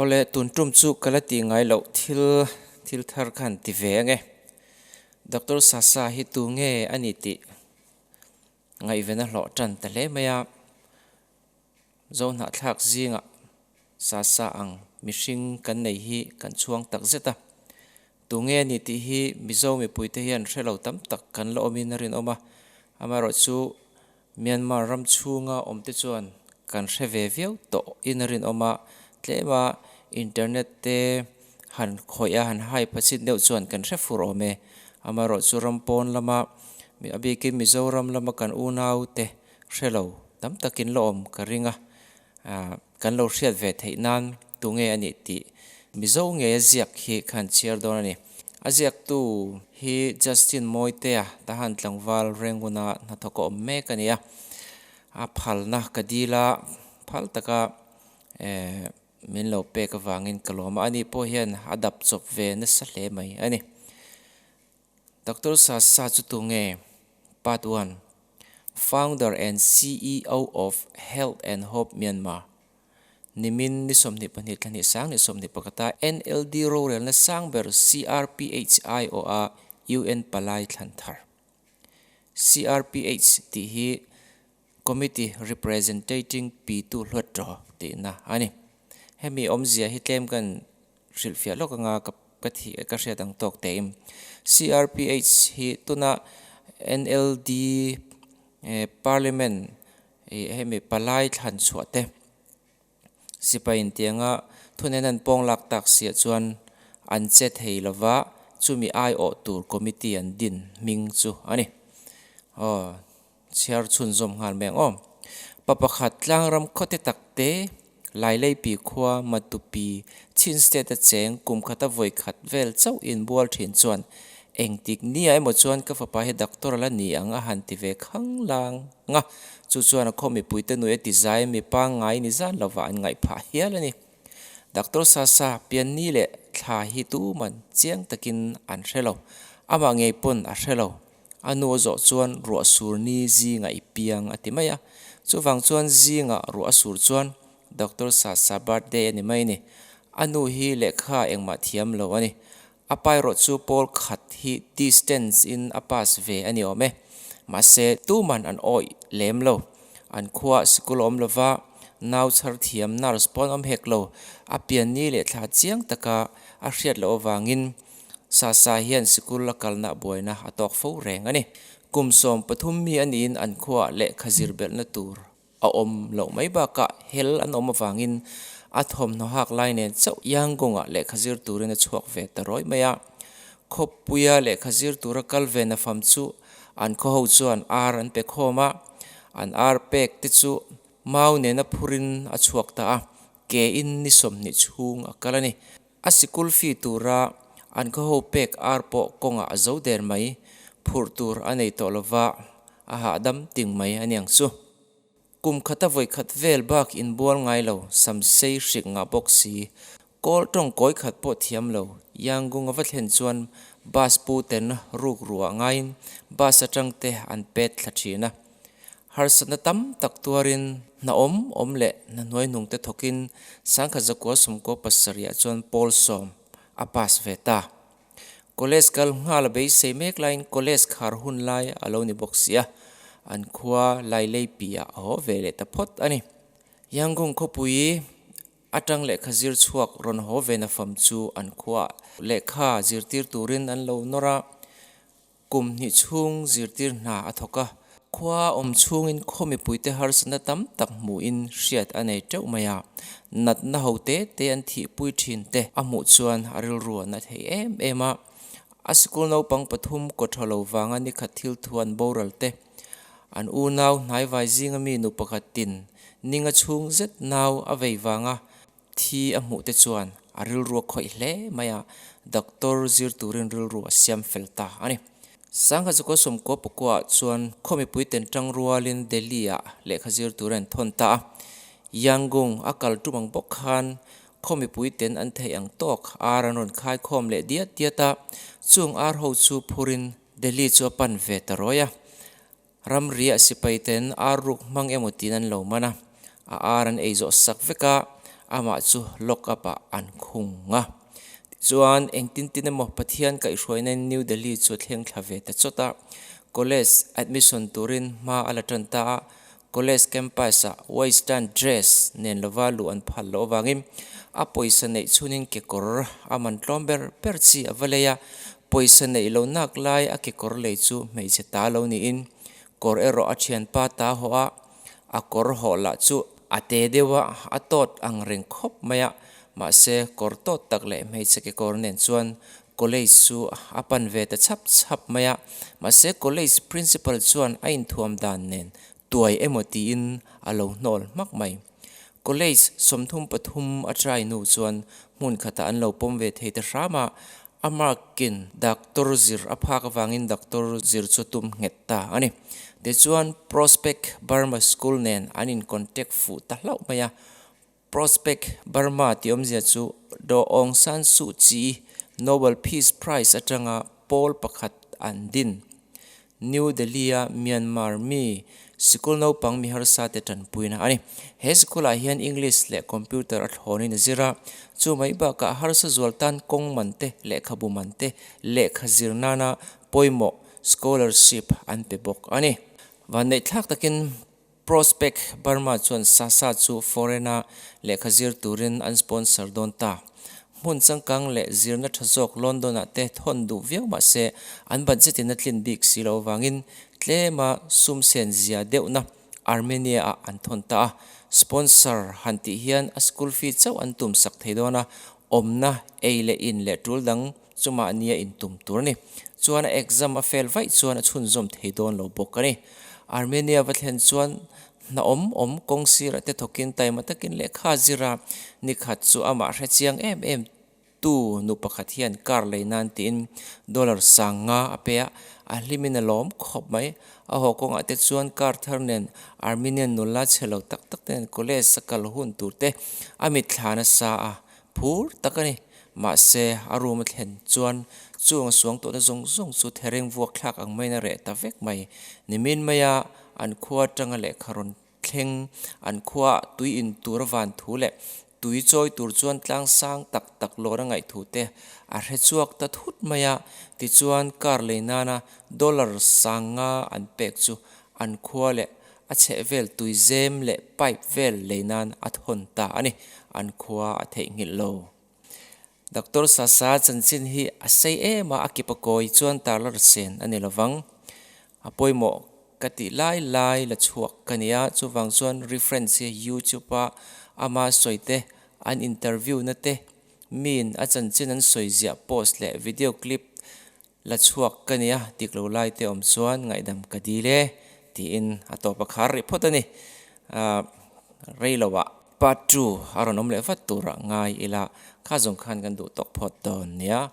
Awle, tun tum chu ka la tih ngai loh thil thil thar khan ti ve ange. Doctor Sasa hi tu nge a ni tih ngaihven a hlawh tan ta hle mai a. Zohnahthlak zingah Sasa ang mihring kan nei hi kan chhuang tak zet a. Tu nge a ni tih hi Mizo mipuite hian hre lo tam tak kan la awmin a rinawm a. Amaherawhchu Myanmar ram chhunga awmte chuan kan hre ve viau tawh in a rinawm a, tlema internet te han khawih a, han hai phachit deuh chuan kan hre fur awm e. Amaherawhchu ram pawn lama a bikin Mizoram lama kan unau te hre lo tam takin la awm ka ring a, kan lo hriat ve theih nan tunge a nih tih Mizo ngei a ziak hi khan chhiar dawn a ni. A ziaktu hi Justin Mawitea Tahan tlangval Renguna hnathawk a awm mek a ni a, a phalna ka dil a, phal taka min lo pek avangin ka lawm a, ani pawh hian a dap chawp ve nasa hle mai a ni. Doctor Sasa chu tunge? Part one, Founder and CEO of Health and Hope Myanmar. Nimin ni 22 thla hnih sang ni 21 a NLD rorelna sang ber CRPH aiawha UN palai thlan thar. CRPH tih hi Committee Representating Pitu Hluattaw tihna a ni. Hemi awmzia hi tlem kan hrilhfiah lawk anga ka ka thih ka hriat ang tawk tein. CRPH hi tuna NLD Parliament Ih hemi palai thlan chhuah te sipai intianga thunen an pawng lak tak siah chuan an che thei lova chumi aiawh tur committee an din hming chu a ni. Aw chhiar chhunzawm nghal mai ang aw. Pa pakhat tlangram khawte tak te Laileipi khua Matupi Chin State a cheng kum khata vawi khat vel chauh inbual thin chuan engtik nia emaw chuan ka fapa hi doctor a la ni ang a han ti ve khang lang nga, chu chuan a khaw mipuite nui a ti zai mi pangngai ni zan lovah an ngaih phah hial a ni. Doctor Sasa, Pianni leh thla hi tuman chiang takin an hre lo. Amah ngei pawn a hre lo. A nu a zawh chuan ruah sur ni zingah i piang a ti mai a. Chuvang chuan zingah ruah a sur chuan Doctor Sasa birthday a ni mai ni. A nu hi lehkha engmah thiam lo a ni. A pa erawh chu pawl khat hi distance in a pass ve a ni awm e. Mahse, tuman an awih lem lo. An khua sikul awm lova, nau chhar thiam nurse pawh an awm hek lo. A pian ni leh thla chiang taka a hriat loh avangin Sasa hian sikul a kalna buaina a tawk fo reng a ni. Kum 13 mi a niin an khuaah lehkha zir belhna tur A awm loh mai bakah hel an awm avangin a thawmhnaw hak lai nen chauh Yangon-ah lehkha zir turin a chhuak ve ta rawi mai a. Khawpuia lehkha zir tura kal ve nafam chu an khaw ho chuan ar an pe khawm a, an ar pek te chu mau nena phurin a chhuak ta a, ke in ni 20 chhung a kal a ni. A sikul fee tura an khaw ho pek ar pawh kawngah a zo der mai, phurh tur a nei tawh lova a hahdam ting mai a niang chu. Kum khata vawi khat vel bak inbual ngai lo, samsei hrik ngah bawk si, kawl tawng kawi khat pawh thiam lo, Yangon a va thlen chuan bus pu ten ruk ruah ngaiin bus atang te an pet thla thin a. Harsatna tam tak tuarin hna awm awm leh hna hnuaihnung te thawkin sangkhat zakua sawmkua pasarihah chuan pawl sawm a pass ve ta. College kal nghal a beisei mek laiin college khar hun lai a lo ni bawk si a, an khua Laileipi ah a haw ve leh ta phawt a ni. Yangon khawpui atang lehkha zir chhuak rawn haw ve na fam chu an khuaah lehkha zirtir turin an lo nawr a, Kum hnih chhung zirtir hna a thawk a, khua awm chhungin khaw mipuite harsatna tam tak hmuhin hriat a nei teuh mai a, natna ho te te an thihpui thin te a hmuh chuan a rilru a na thei em em a. A sikul naupang pathum kaw tha lo vanga nikhat thil thu an boral te, an unau hnaivai zinga mi nu pakhat tin ninga chhung zet nau a vei vanga Thi a hmuh te chuan a rilru a khawih hle mai a, doctor zir turin rilru a siam fel ta a ni. Sangha Zakua Sawmkua Pakuaah chuan khaw mipui ten tang rualin Delhi-ah lehkha zir tur a inthawm ta a. Yangon a kal tum ang bawk khan khaw mipui ten an theih ang tawk ar an rawn khai khawm leh diat diat a, chung ar ho chu phurin Delhi chu a pan ve ta rawi a. Ramriah sipai ten ar ruk hmang emaw tiin an lo man a, a ar an ei zawh sak vek a, Amah chu lock up ah an khung a. Tichuan, engtin tin emaw Pathian kaihhruainain New Delhi chu a thleng thla ve ta chawt a. College admission turin hma a la tan ta a. College campus ah western dress nen lova luh an phal loh avangin a pawisa neih chhunin kekawr a man tlawm ber ber chi a va lei a. Pawisa neih lo nak lai a kekawr lei chu hmeichhe ta lo niin kawr erawh a thianpa ta hawh a. A kawr hawh lah chu a te deuh a, a tawt ang reng khawp mai a, mahse kawr tawt tak leh hmeichhe kekawr nen chuan college chu a pan ve ta chhap chhap mai a, mahse college principal chuan a inthuam dan nen tuai emaw tiin a lo hnawl hmak mai. College 33 a try nu chuan hmun khatah an lo pawm ve thei ta hram a, A mark-in doctor zir a phak avangin doctor zir chu tum nghet ta a ni. Tichuan Prospect Burma School nen an in contact fuh ta hlauh mai a. Prospect Burma tih awmzia chu Daw Aung San Suu Kyi Nobel Peace Prize atanga pawl pakhat an din. New Delhi-a Myanmar mi sikul naupang mi harsa te tanpuina a ni. He sikulah hian English leh Computer a thlawnin a zir a, chu mai bakah harsa zual tan kawng man te, lehkhabu man te, lehkha zir nana pawimawh scholarship an pe bawk a ni. Vanneihthlak takin Prospect Burma chuan Sasa chu foreign-a lehkha zir turin an sponsor dawn ta. Hmun changkang leh zirna tha zawk London-ah te thawn duh viau mah se an budget-in a tlin bik si lo avangin tlema sum sen zia deuhna Armenia-ah an thawn ta a. Sponsor han tih hian a school fee chauh an tum sak thei dawn a, awmna, ei leh in leh tul dang chu mahnia intum tur a ni. Chuan a exam a fail vaih chuan a chhunzawm thei dawn lo bawk a ni. Armenia va thlen chuan hna awm awm kawng sirah te thawkin taima takin lehkha a zir a, nikhat chu amah hre chiang em em tu nu pakhat hian car lei nan tiin dollar 5000 a pe a, a hlimin a lawm khawp mai. A haw kawngah te chuan car thar nen Armenian nula chhe lo tak tak te nen college a kal hun tur te a mitthla nasa a, Phur tak a ni. Mahse, a room a thlen chuan chung a suang tawhna zawng zawng chu thereng vuak thlak ang maiin a reh ta vek mai. Nimin maia an khua atanga lehkha rawn thleng, an khuaah tui in tur a van thu leh tui chawi tur chuan tlang sang tak tak lawn a ngaih thu te a hre chhuak ta thut mai a. Tichuan, car lei nana dollar 5000 an pek chu an khua leh A chheh vel tui zem leh pipe vel lei nan a thawn ta a ni. An khua a theihnghilh lo. Doctor Sasa chanchin hi a sei em a, a kip a kawi chuan tarlar sen a ni lovang. A pawimawh ka tih lai lai la chhuak ka ni a, chuvang chuan reference hi YouTube a ama sawi te, an interview na te, miin a chanchin an sawi ziah post leh video clip La chhuak ka nia, dik lo lai te awm chuan ngaihdam ka dil e, tiin a tawp a khar rih phawt a ni. Ahh rei lo ah part two a rawn awm leh vat turah ngai ila, kha zawng khan kan duh tawk phawt dawn nia.